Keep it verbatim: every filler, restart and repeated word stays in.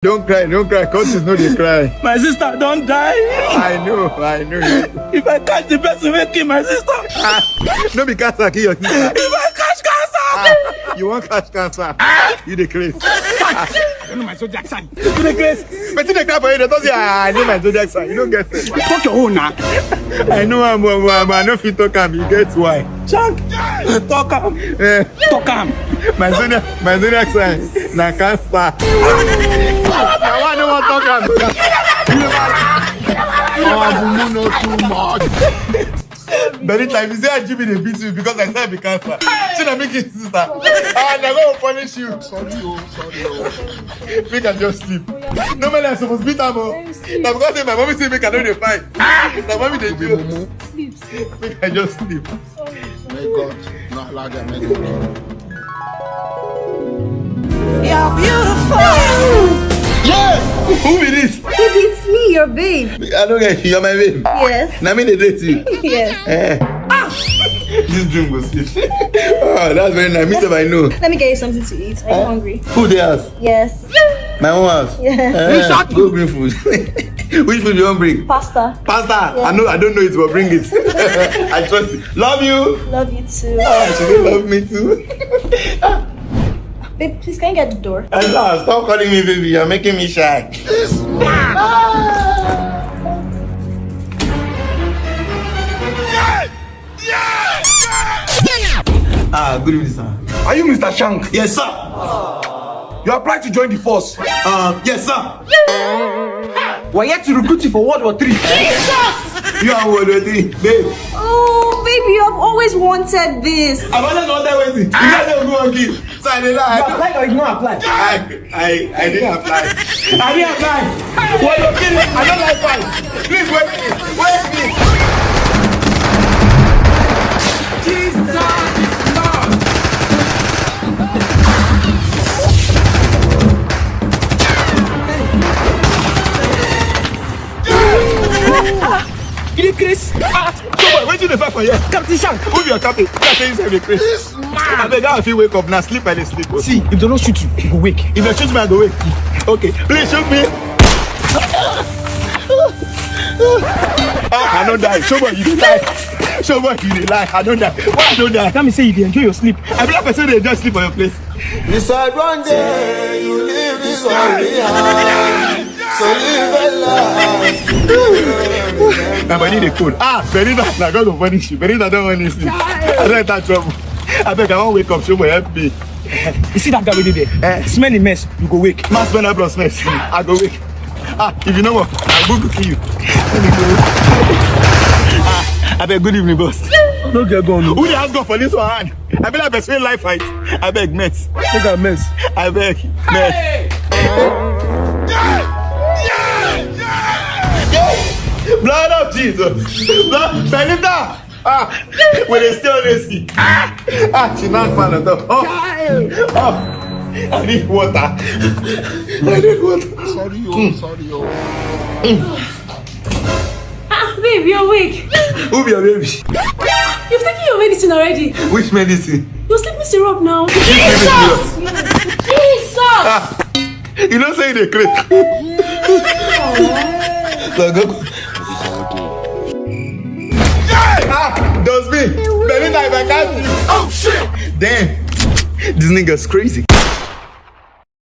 Don't cry, don't cry. Cultists no dey cry. My sister don die. I know, I know. If I catch the person wey kill my sister. Ah, no be cancer kill your sister. If I catch cancer. Ah, you wan catch cancer? You dey craze. You know my zodiac sign. You dey craze. Wetin dey cry for you? Dem talk say, "Ah, I know my zodiac sign." You no get sense. Talk your own na. I know am, but, but, but I no fit talk am. You get why? Shank, talk am. Eh. Talk am. My zodiac, my zodiac sign na cancer. Na why I no wan talk am. Oh, mumu no too much. Benita, if you say I G B dey beat you because I say I be cancer, shey na me kill sister. Ah, na God go punish you. Sorry o, sorry o. Make I just sleep. Normally I suppose beat am o. Na because say my mommy say make I no dey fight. Na mommy dey do. Mumu. Make I just sleep. May God not allow them make it. You're beautiful. Yeah! Who be this? It's me, your babe. I don't get you. You're my babe. Yes. Na me dey date you. Yes. Eh. Ah! This dream go sweet. Oh, that's very nice. Me sef, I know. Let me get you something to eat. Are you hungry? Who dey house? Yes. My own house? Yes. Eh, go bring food. Which food you wan bring? Pasta. Pasta? Yeah. I know, I don't know it, but bring it. I trust you. Love you. Love you too. Ah, she dey love me too. Babe, please, can you get the door? Ella, stop calling me baby. You're making me shy. This man. Ah. Ah, good evening, sir. Are you Mister Shank? Yes, sir. You applied to join the force. Uh, yes, sir. We're here to recruit you for World War Three. Jesus! You are World War Three, babe. Oh, baby, I've always wanted this. I've always wanted wetin? You guys don't go again. So I dey lie. You apply or you no apply? I, I, I didn't apply. I didn't apply. What you kidding? I don't like fight. Please wait me. Wait me. Jesus is Lord. You dey craze? Ah, so boy, wetin dey fight for here? Captain Shank. Who be your captain? Captain, you sef dey craze. This man. Abeg, how I fit wake up now? Sleep, I dey sleep. See, if dem no shoot you, you go wake. If dem shoot me, I go wake. Okay, please shoot me. Ah, I no die. Showboy, you dey lie. Showboy, you dey lie. I no die. Why I no die? Tell me say you dey enjoy your sleep. I be like person dey enjoy sleep for your place. Decide one day you leave this world behind. So live a life. My body dey cold. Ah, Benita, na God go punish you. Benita don punish me. I don enter trouble. Abeg, I wan wake up. Showboy, help me. You see that guy wey dey there? Eh. Smell the mess, you go wake. Man smell that blood smell. I go wake. Ah, if you know what, I go go kill you. Ah, abeg, good evening, boss. No get gun. Who dey ask God for this one hand? I be like person wey like fight. Abeg, mess. Look at mess. Abeg, mess. Hey! Blood of Jesus. Blood, Benita. Ah, we dey stay on this thing. Ah, ah, she knock man on top. Oh, oh, I need water. I need water. Sorry, oh, sorry, oh. Ah, babe, you're awake. Who be your baby? You've taken your medicine already. Which medicine? Your sleeping syrup now. Jesus! Jesus! Ah, you know say you dey craze. Go, go. Ah, Dosby, Benita, if I can't sleep. Oh shit! Damn, this nigga's crazy.